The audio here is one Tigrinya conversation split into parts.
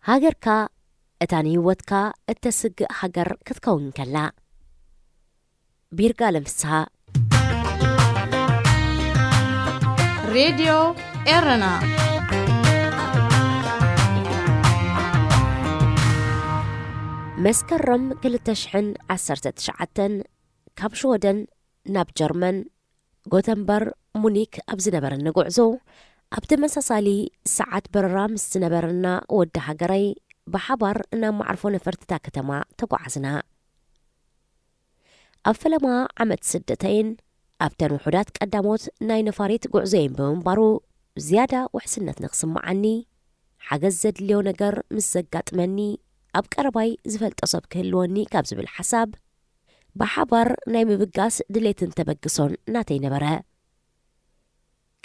ሃገርካ እታ ንህይወትካ እተስግእ ሃገር ክትከውን ከላ። ቢርጋ ለምሳ። ሬድዮ ኤረና። መስከረም ክልተ ሽሕን ዓሰርተ ትሽዓተን ካብ ሽወደን ናብ ጀርመን፣ ጎተንበር፣ ሙኒክ ኣብ ዝነበረኒ ጉዕዞ፣ ኣብ ተመሳሳሊ ሰዓት በረራ ምስ ዝነበረና ወዲ ሃገረይ ብሓባር ናብ መዓርፎ ነፈርቲ እታ ከተማ ተጓዓዝና። ኣብ ፈለማ ዓመት ስደተይን ኣብተን ውሑዳት ቀዳሞት ናይ ነፋሪት ጉዕዞይን ብምንባሩ፣ ዝያዳ ውሕስነት ንኽስምዓኒ፣ ሓገዝ ዘድልዮ ነገር ምስ ዘጋጥመኒ፣ ኣብ ቀረባይ ዝፈልጦ ሰብ ክህልወኒ ካብ ዝብል ሓሳብ፣ ብሓባር ናይ ምብጋስ ድሌትን ተበግሶን ናተይ ነበረ።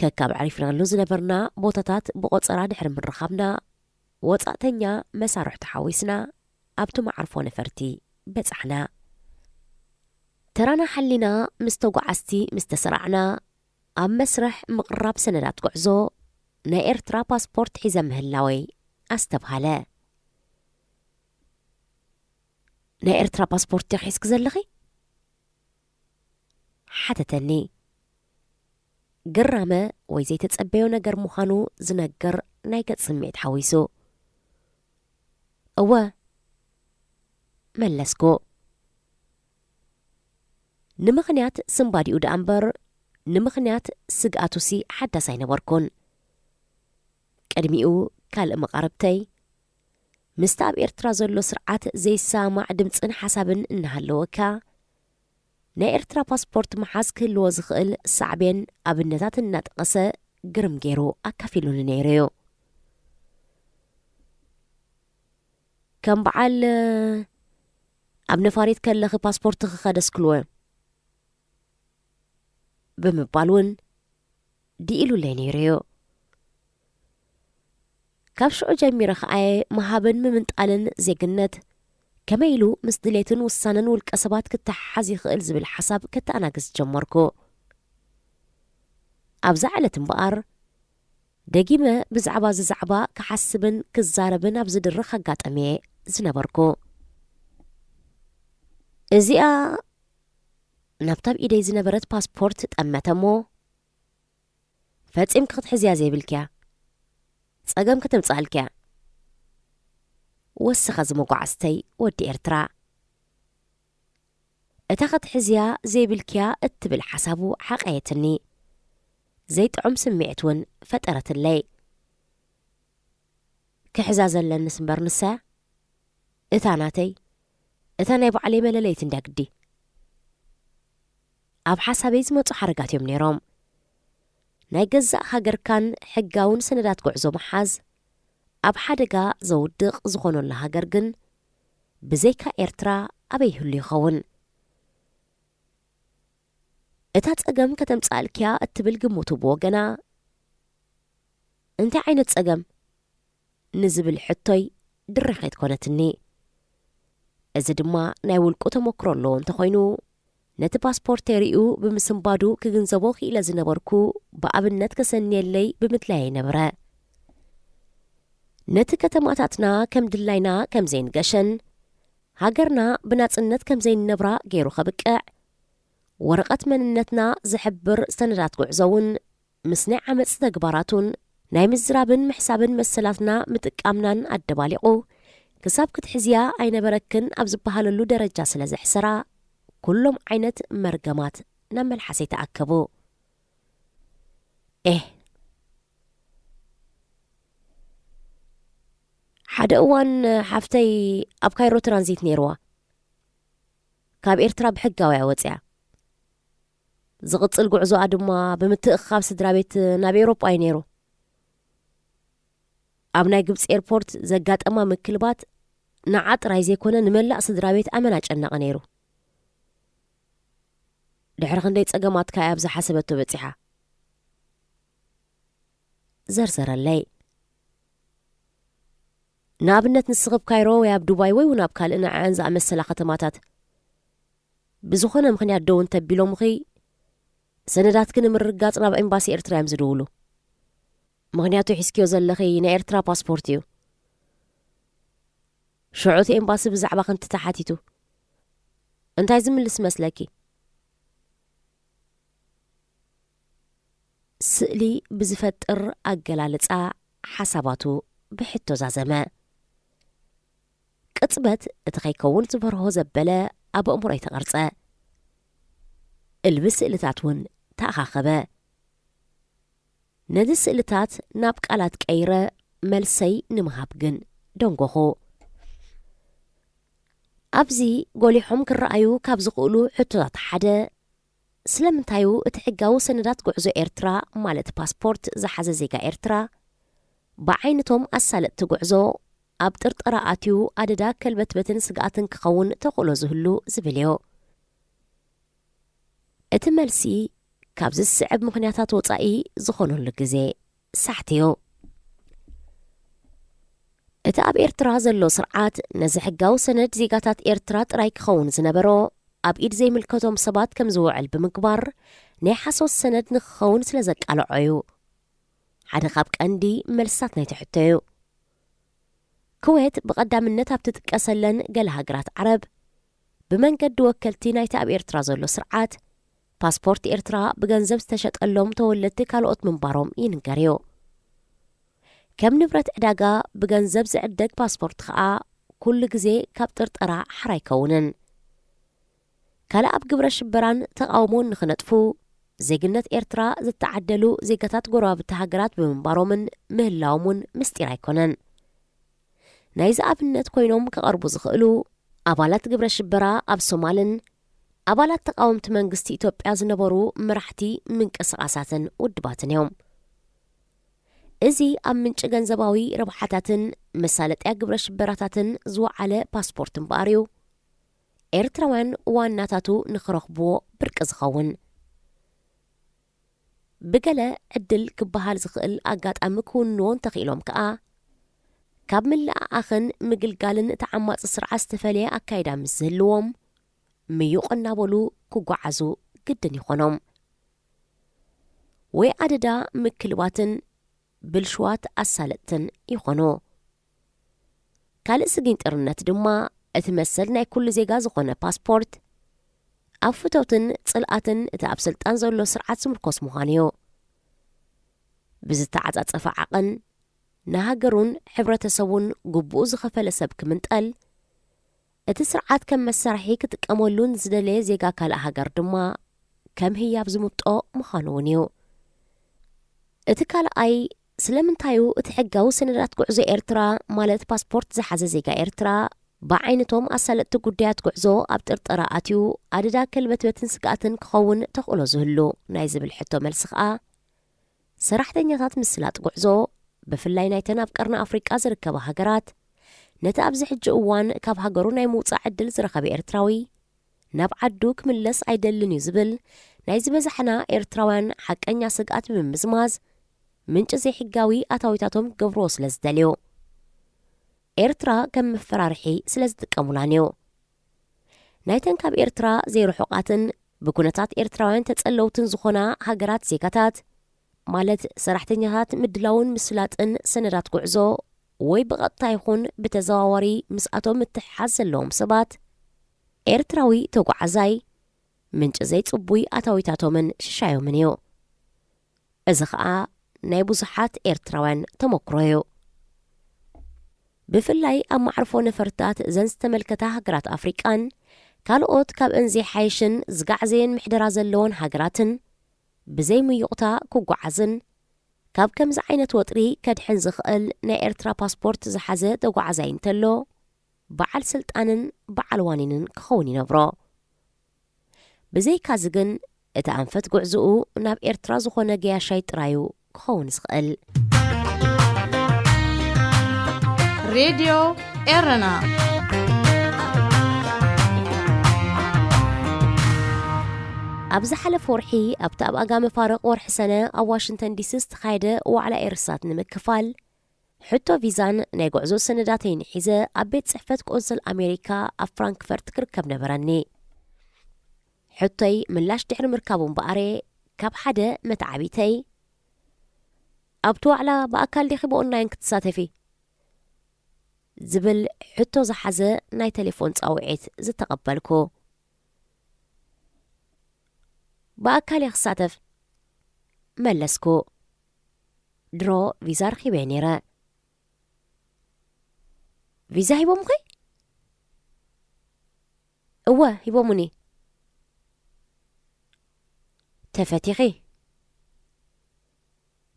ከካብ ኣዕሪፍናሉ ዝነበርና ቦታታት ብቖጸራ ድሕሪ ምርኻብና፣ ወጻእተኛ መሳርሕቱ ሓዊስና ኣብቲ መዓርፎ ነፈርቲ በጻሕና። ተራና ሓሊና ምስ ተጓዓዝቲ ምስ ተሰራዕና፣ ኣብ መስርሕ ምቕራብ ሰነዳት ጉዕዞ ናይ ኤርትራ ፓስፖርት ሒዘ ምህላወይ ኣስተብሃለ። "ናይ ኤርትራ ፓስፖርት ዲኺ ሒዝኪ ዘለኺ?" ሓተተኒ። ግራመ ወይ ዘይተጸበዮ ነገር ምዃኑ ዝነግር ናይ ገጽ ስምዒት ሓዊሱ። "እወ," መለስኩ። ንምኽንያት ስንባዲኡ ደኣ እምበር፣ ንምኽንያት ስግኣቱሲ ሓዳስ ኣይነበርኩን። ቅድሚኡ ካልእ መቓርብተይ፣ ምስቲ ኣብ ኤርትራ ዘሎ ስርዓት ዘይሰማማዕ ድምጽን ሓሳብን እናሃለወካ፣ ናይ ኤርትራ ፓስፖርት ምሓዝ ክህልዎ ዝኽእል ሳዕቤን ኣብነታት እናጠቐሰ ግርም ገይሩ ኣካፊሉኒ ነይሩ እዩ። ከም በዓል፣ "ኣብ ነፋሪት ከለኺ ፓስፖርትኺ ከደስክልዎ እዮም" ብምባል እውን ድኢሉለይ ነይሩ እዩ። ካብ ሽዑ ጀሚረ ከኣየ ምሃብን ምምንጣልን ዜግነት ከመይ ኢሉ ምስ ድሌትን ውሳነን ውልቀ ሰባት ክተሓሓዝ ይኽእል ዝብል ሓሳብ ከተኣናግስ ጀመርኩ። ኣብዛ ዕለት እምበኣር፣ ደጊመ ብዛዕባ እዚ ዛዕባ ክሓስብን ክዛረብን ኣብ ዝድርኽ ኣጋጣሚ እየ ዝነበርኩ። እዚኣ ናብታ ኣብ ኢደይ ዝነበረት ፓስፖርት ጠመተ እሞ፣ "ፈጺምኪ ክትሕዝያ ዘይብልኪያ፣ ጸገም ከተምጽኣልኪያ። ወስኻ እዚ መጓዓዝተይ ወዲ ኤርትራ። እታ ክትሕዝያ ዘይብልኪያ" እትብል ሓሳቡ ሓቐየትኒ። ዘይጥዑም ስምዒት እውን ፈጠረትለይ። ክሕዛ ዘለንስ እምበር ንሳ፣ እታ ናተይ፣ እታ ናይ ባዕለይ መለለይት እንድያ ግዲ። ኣብ ሓሳበይ ዝመጹ ሓረጋት እዮም ነይሮም። ናይ ገዛእ ሃገርካን ሕጋውን ሰነዳት ጉዕዞ ምሓዝ፣ ኣብ ሓደጋ ዘውድቕ ዝኾነሉ ሃገር ግን፣ ብዘይካ ኤርትራ ኣበይ ይህሉ ይኸውን? እታ ጸገም ከተምጽኣልኪያ እትብል ግምቱ ብወገና፣ "እንታይ ዓይነት ጸገም?" ንዝብል ሕቶይ ድርኺት ኮነትኒ። እዚ ድማ ናይ ውልቁ ተመክሮ ኣለዎ እንተኾይኑ፣ ነቲ ፓስፖርተይ ሪኡ ብምስንባዱ ክግንዘቦ ክኢለ ዝነበርኩ ብኣብነት ከሰንየለይ ብምድላየይ ነበረ። ነቲ ከተማታትና ከም ድላይና ከም ዘይንገሸን፣ ሃገርና ብናጽነት ከም ዘይንነብራ ገይሩ ከብቅዕ፣ ወረቐት መንነትና ዝሕብር ሰነዳት ጉዕዞ እውን ምስ ናይ ዓመጽ ተግባራቱን ናይ ምዝራብን ምሕሳብን መሰላትና ምጥቃምናን ኣደባሊቑ፣ ክሳብ ክትሕዝያ ኣይነበረክን ኣብ ዝበሃለሉ ደረጃ ስለ ዘሕሰራ፣ ኩሎም ዓይነት መርገማት ናብ መልሓሰይ ተኣከቡ። ኤህ! ሓደ እዋን ሓፍተይ ኣብ ካይሮ ትራንዚት ነይርዋ። ካብ ኤርትራ ብሕጋዊ እያ ወጺኣ። ዝቕጽል ጉዕዞኣ ድማ ብምትእኽኻብ ስድራ ቤት ናብ ኤውሮጳ እዩ ነይሩ። ኣብ ናይ ግብጺ ኤርፖርት ዘጋጠማ ምክልባት ንዓ ጥራይ ዘይኮነ ንመላእ ስድራ ቤት ኣመና ኣጨነቐ ነይሩ። ድሕሪ ክንደይ ጸገማት ከኣ እያ ኣብ ዝሓሰበቶ በጺሓ። ዘርዘረለይ። ንኣብነት ንስኺ ኣብ ካይሮ ወይ ኣብ ዱባይ ወይ እውን ኣብ ካልእ ንዕዐን ዝኣመሰላ ከተማታት ብዝኾነ ምኽንያት ደው እንተቢሎምኺ፣ ሰነዳትኪ ንምርግጋጽ ናብ ኤምባሲ ኤርትራ እዮም ዝድውሉ። ምኽንያቱ ሒዝክዮ ዘለኺ ናይ ኤርትራ ፓስፖርት እዩ። ሽዑ እቲ ኤምባሲ ብዛዕባ ክንቲ ተሓቲቱ እንታይ ዝምልስ መስለኪ? ስእሊ ብዝፈጥር ኣገላልጻ ሓሳባቱ ብሕቶ ዛዘመ። ቅጽበት እቲ ከይከውን ዝፈርሆ ዘበለ ኣብ ኣእምሮይ ተቐርጸ። እልቢ ስእልታት እውን ተኣኻኸበ። ነዚ ስእልታት ናብ ቃላት ቀይረ መልሰይ ንምሃብ ግን ደንጎኹ። ኣብዚ ጎሊሖም ክረኣዩ ካብ ዝኽእሉ ሕቶታት ሓደ፣ ስለምንታዩ እቲ ሕጋዊ ሰነዳት ጉዕዞ ኤርትራ፣ ማለት ፓስፖርት ዝሓዘ ዜጋ ኤርትራ፣ ብዓይነቶም ኣሳለጥቲ ጉዕዞ ኣብ ጥርጠራ ኣትዩ ኣደዳ ከልበትበትን ስግኣትን ክኸውን ተኽእሎ ዝህሉ ዝብል እዩ። እቲ መልሲ ካብዚ ዝስዕብ ምኽንያታት ወጻኢ ዝኾነሉ ግዜ ሳሕቲ እዩ። እቲ ኣብ ኤርትራ ዘሎ ስርዓት ነዚ ሕጋዊ ሰነድ ዜጋታት ኤርትራ ጥራይ ክኸውን ዝነበሮ ኣብ ኢድ ዘይምልከቶም ሰባት ከም ዝውዕል ብምግባር ናይ ሓሶት ሰነድ ንክኸውን ስለ ዘቃልዖ እዩ። ሓደ ካብ ቀንዲ መልስታት ናይቲ ሕቶ እዩ። ኩዌት ብቐዳምነት ኣብ ትጥቀሰለን ገለ ሃገራት ዓረብ ብመንገዲ ወከልቲ ናይቲ ኣብ ኤርትራ ዘሎ ስርዓት ፓስፖርት ኤርትራ ብገንዘብ ዝተሸጠሎም ተወለድቲ ካልኦት ምንባሮም ይንገር እዩ። ከም ንብረት ዕዳጋ ብገንዘብ ዝዕደግ ፓስፖርት ኸኣ ኩሉ ግዜ ካብ ጥርጠራ ሓራ ኣይከውንን። ካልእ ኣብ ግብረ ሽበራን ተቓውሞን ንኽነጥፉ ዜግነት ኤርትራ ዝተዓደሉ ዜጋታት ጎረባብቲ ሃገራት ብምንባሮምን ምህላዎም እውን ምስጢር ኣይኮነን። ናይዚ ኣብነት ኮይኖም ክቐርቡ ዝኽእሉ ኣባላት ግብረ ሽበራ ኣብ ሶማልን ኣባላት ተቃወምቲ መንግስቲ ኢትዮጵያ ዝነበሩ መራሕቲ ምንቅስቓሳትን ውድባትን እዮም። እዚ ኣብ ምንጪ ገንዘባዊ ረብሓታትን መሳለጥያ ግብረ ሽበራታትን ዝወዓለ ፓስፖርት እምበኣር እዩ ኤርትራውያን ዋናታቱ ንኽረኽብዎ ብርቂ ዝኸውን። ብገለ ዕድል ክበሃል ዝኽእል ኣጋጣሚ ክውንዎ እንተኽኢሎም ከኣ፣ ካብ ምልኣኣኽን ምግልጋልን እቲ ዓማጺ ስርዓት ዝተፈልየ ኣካይዳ ምስ ዝህልዎም፣ ምዩቕ እናበሉ ክጓዓዙ ግድን ይኾኖም። ወይ ኣደዳ ምክልባትን ብልሽዋት ኣሳለጥትን ይኾኑ። ካልእ ስጊን ጥርነት ድማ እቲ መሰል ናይ ኩሉ ዜጋ ዝኾነ ፓስፖርት ኣብ ፍቶትን ጽልኣትን እቲ ኣብ ስልጣን ዘሎ ስርዓት ዝምርኮስ ምዃኑ እዩ። ብዝተዓጻጸፈ ዓቐን ንሃገሩን ሕብረተሰቡን ግቡኡ ዝኸፈለ ሰብ ክምንጠል፣ እቲ ስርዓት ከም መሳርሒ ክጥቀመሉ ንዝደለየ ዜጋ ካልእ ሃገር ድማ ከም ህያብ ዝምጦ ምዃኑ እውን እዩ። እቲ ካልኣይ፣ ስለምንታዩ እቲ ሕጋዊ ሰነዳት ጉዕዞ ኤርትራ፣ ማለት ፓስፖርት ዝሓዘ ዜጋ ኤርትራ፣ ብዓይነቶም ኣሳለጥቲ ጉዳያት ጉዕዞ ኣብ ጥርጠራ ኣትዩ ኣደዳ ከልበትበትን ስግኣትን ክኸውን ተኽእሎ ዝህሉ ናይ ዝብል ሕቶ መልሲ ከኣ፣ ሰራሕተኛታት ምስላጥ ጉዕዞ፣ ብፍላይ ናይተን ኣብ ቀርኒ ኣፍሪቃ ዝርከባ ሃገራት፣ ነቲ ኣብዚ ሕጂ እዋን ካብ ሃገሩ ናይ ምውጻእ ዕድል ዝረኸበ ኤርትራዊ፣ ናብ ዓዱ ክምለስ ኣይደልን እዩ ዝብል ናይ ዝበዛሕና ኤርትራውያን ሓቀኛ ስግኣት ብምምዝማዝ፣ ምንጪ ዘይሕጋዊ ኣታዊታቶም ክገብርዎ ስለ ዝደልዩ፣ ኤርትራ ከም መፈራርሒ ስለ ዝጥቀሙላን እዩ። ናይተን ካብ ኤርትራ ዘይርሑቓትን ብኩነታት ኤርትራውያን ተጸለውትን ዝኾና ሃገራት ዜጋታት፣ ማለት ሰራሕተኛታት ምድላውን ምስላጥን ሰነዳት ጉዕዞ፣ ወይ ብቐጥታ ይኹን ብተዘዋዋሪ ምስኣቶም ምትሕሓዝ ዘለዎም ሰባት፣ ኤርትራዊ ተጓዓዛይ ምንጪ ዘይጽቡይ ኣታዊታቶምን ሽሻዮምን እዩ። እዚ ኸኣ ናይ ብዙሓት ኤርትራውያን ተመክሮ እዩ። ብፍላይ ኣብ መዕርፎ ነፈርታት እዘን ዝተመልከታ ሃገራት ኣፍሪቃን ካልኦት ካብአን ዘይሓይሽን ዝጋዕዘየን ምሕደራ ዘለወን ሃገራትን ብዘይ ምዩቕታ ክጓዓዝን ካብ ከምዚ ዓይነት ወጥሪ ከድሕን ዝኽእል ናይ ኤርትራ ፓስፖርት ዝሓዘ ተጓዓዛይ እንተሎ፣ በዓል ስልጣንን በዓል ዋኒንን ክኸውን ይነብሮ። ብዘይካዚ ግን፣ እቲ ኣንፈት ጉዕዝኡ ናብ ኤርትራ ዝኾነ ገያሻይ ጥራዩ ክኸውን ዝኽእል። ሬድዮ ኤረና። ኣብ ዝሓለፈ ወርሒ፣ ኣብቲ ኣብ ኣጋ መፋርቕ ወርሒ ሰነ ኣብ ዋሽንግተን ዲሲ ዝተኻየደ ዋዕላ ኤርሳት ንምክፋል፣ ሕቶ ቪዛን ናይ ጉዕዞ ሰነዳተይን ሒዘ ኣብ ቤት ጽሕፈት ቆንስል ኣሜሪካ ኣብ ፍራንክፈርት ክርከብ ነበረኒ። ሕቶይ ምላሽ ድሕሪ ምርካቡ እምበኣር፣ ካብ ሓደ መተዓቢተይ፣ "ኣብቲ ዋዕላ ብኣካል ዲኺ ብኦንላይን ክትሳተፊ?" ዝብል ሕቶ ዝሓዘ ናይ ቴሌፎን ጻውዒት ዝተቐበልኩ። ብኣካል እየ ክሳተፍ፣ መለስኩ። ድሮ ቪዛ ረኺበ እየ ነይረ። ቪዛ ሂቦምኺ? እወ፣ ሂቦሙኒ። ተፈቲኺ?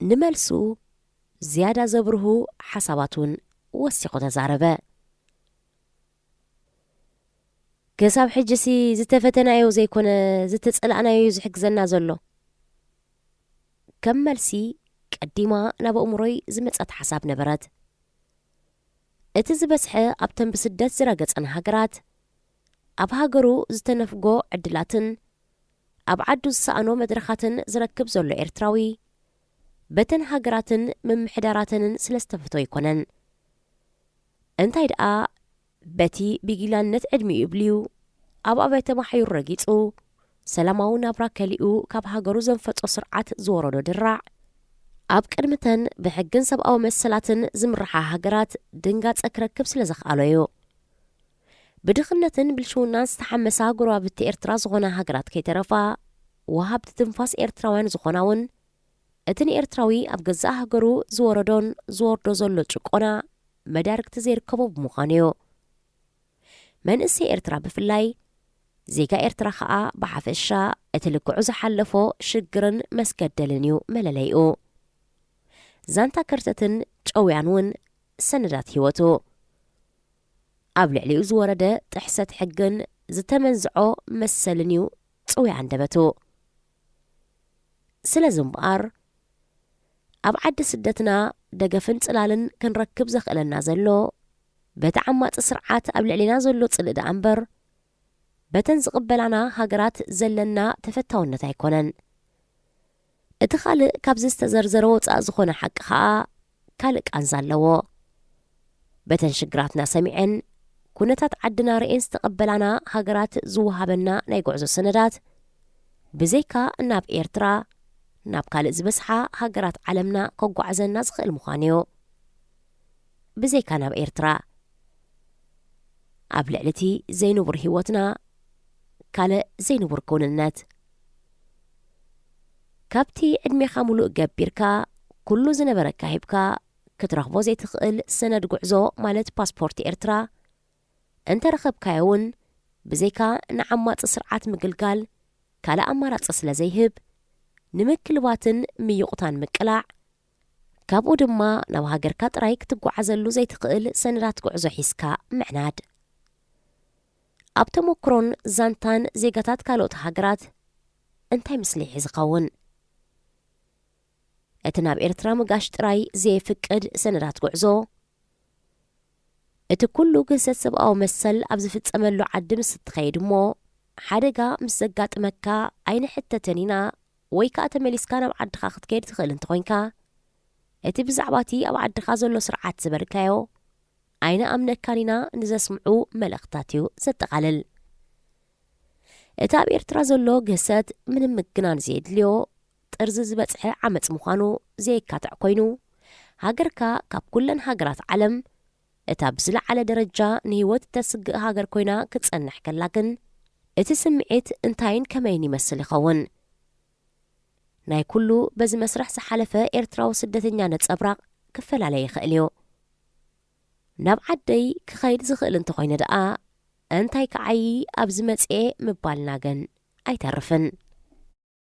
ንመልሱ ዝያዳ ዘብርሁ ሓሳባት እውን ወሲኹ ተዛረበ። ክሳብ ሕጂሲ ዝተፈተናዮ ዘይኮነ ዝተጸላእናዮ እዩ ዝሕግዘና ዘሎ። ከም መልሲ ቀዲማ ናብ ኣእምሮይ ዝመጸት ሓሳብ ነበረት። እቲ ዝበዝሐ ኣብተን ብስደት ዝረገጸን ሃገራት፣ ኣብ ሃገሩ ዝተነፍጎ ዕድላትን ኣብ ዓዱ ዝሰኣኖ መድረኻትን ዝረክብ ዘሎ ኤርትራዊ፣ በተን ሃገራትን ምምሕዳራተንን ስለ ዝተፈቶ ኣይኮነን። እንታይ ደኣ፣ በቲ ብጊላነት ዕድሚኡ ይብልዩ ኣብ ኣብያተ ማሕዩር ረጊጹ፣ ሰላማዊ ናብራ ከሊኡ ካብ ሃገሩ ዘንፈጾ ስርዓት ዝወረዶ ድራዕ፣ ኣብ ቅድምተን ብሕግን ሰብኣዊ መሰላትን ዝምርሓ ሃገራት ድንጋጸ ክረክብ ስለ ዘኽኣሎ እዩ። ብድኽነትን ብልሽውናን ዝተሓመሳ ጎረባብቲ ኤርትራ ዝኾና ሃገራት ከይተረፋ፣ ወሃብቲ ትንፋስ ኤርትራውያን ዝኾና እውን፣ እቲ ንኤርትራዊ ኣብ ገዛእ ሃገሩ ዝወረዶን ዝወርዶ ዘሎ ጭቆና መዳርግቲ ዘይርከቦ ብምዃኑ እዩ። መንእሰይ ኤርትራ ብፍላይ፣ ዜጋ ኤርትራ ኸኣ ብሓፈሻ፣ እቲ ልክዑ ዝሓለፎ ሽግርን መስገደልን እዩ መለለይኡ። ዛንታ ከርተትን ጨውያን እውን ሰነዳት ህይወቱ፣ ኣብ ልዕሊኡ ዝወረደ ጥሕሰት ሕግን ዝተመንዝዖ መሰልን እዩ ጽውያ ኣንደበቱ። ስለዚ እምበኣር፣ ኣብ ዓዲ ስደትና ደገፍን ጽላልን ክንረክብ ዘኽእለና ዘሎ፣ በቲ ዓማጺ ስርዓት ኣብ ልዕሌና ዘሎ ጽልኢ ደኣ እምበር፣ በተን ዝቕበላና ሃገራት ዘለና ተፈታውነት ኣይኮነን። እቲ ካልእ ካብዚ ዝተዘርዘረ ወጻኢ ዝኾነ ሓቂ ኸኣ ካልእ ቃንዛ ኣለዎ። በተን ሽግራትና ሰሚዐን፣ ኩነታት ዓድና ርእየን ዝተቐበላና ሃገራት ዝወሃበና ናይ ጉዕዞ ሰነዳት፣ ብዘይካ ናብ ኤርትራ፣ ናብ ካልእ ዝበዝሓ ሃገራት ዓለምና ከጓዕዘና ዝኽእል ምዃኑ እዩ። ብዘይካ ናብ ኤርትራ፣ ኣብ ልዕሊ እቲ ዘይንቡር ህይወትና፣ ካልእ ዘይንቡር ክውንነት። ካብቲ ዕድሜኻ ምሉእ ገቢርካ፣ ኩሉ ዝነበረካ ሂብካ፣ ክትረኽቦ ዘይትኽእል ሰነድ ጉዕዞ ማለት ፓስፖርት ኤርትራ፣ እንተ ረኸብካዮ እውን፣ ብዘይካ ንዓማጺ ስርዓት ምግልጋል፣ ካልእ ኣማራጺ ስለ ዘይህብ፣ ንምክልባትን ምይቑታን ምቅላዕ፣ ካብኡ ድማ ናብ ሃገርካ ጥራይ ክትጓዓዘሉ ዘይትኽእል ሰነዳት ጉዕዞ ሒዝካ ምዕናድ። ኣብ ተመክሮን ዛንታን ዜጋታት ካልኦት ሃገራት እንታይ ምስሊሕ እዩ ዝኸውን? እቲ ናብ ኤርትራ ምጋሽ ጥራይ ዘየፍቅድ ሰነዳት ጉዕዞ፣ እቲ ኩሉ ግህሰት ሰብኣዊ መሰል ኣብ ዝፍጸመሉ ዓዲ ምስ እትኸይድ እሞ፣ ሓደጋ ምስ ዘጋጥመካ ኣይንሕተትን ኢና ወይ ከኣ ተመሊስካ ናብ ዓድኻ ክትከይድ ትኽእል እንተኾይንካ፣ እቲ ብዛዕባ እቲ ኣብ ዓድኻ ዘሎ ስርዓት ዝበልካዮ ኣይንኣምነካን ኢና ንዘስምዑ መልእኽታት እዩ ዘጠቓልል። እቲ ኣብ ኤርትራ ዘሎ ግህሰት ምንም ምግናን ዘየድልዮ ጥርዚ ዝበጽሐ ዓመጽ ምዃኑ ዘየካትዕ ኮይኑ፣ ሃገርካ ካብ ኩለን ሃገራት ዓለም እታ ብዝለዓለ ደረጃ ንህይወት እተስግእ ሃገር ኮይና ክትጸንሕ ከላ ግን፣ እቲ ስምዒት እንታይን ከመይን ይመስል ይኸውን? ናይ ኩሉ በዚ መስርሕ ዝሓለፈ ኤርትራዊ ስደተኛ ነጸብራቕ ክፈላለ ይኽእል እዩ። ናብ ዓደይ ክኸይድ ዝኽእል እንተኾይነ ደኣ፣ እንታይ ክዓዪ ኣብዚ መጽኤ ምባልና ግን ኣይተርፍን።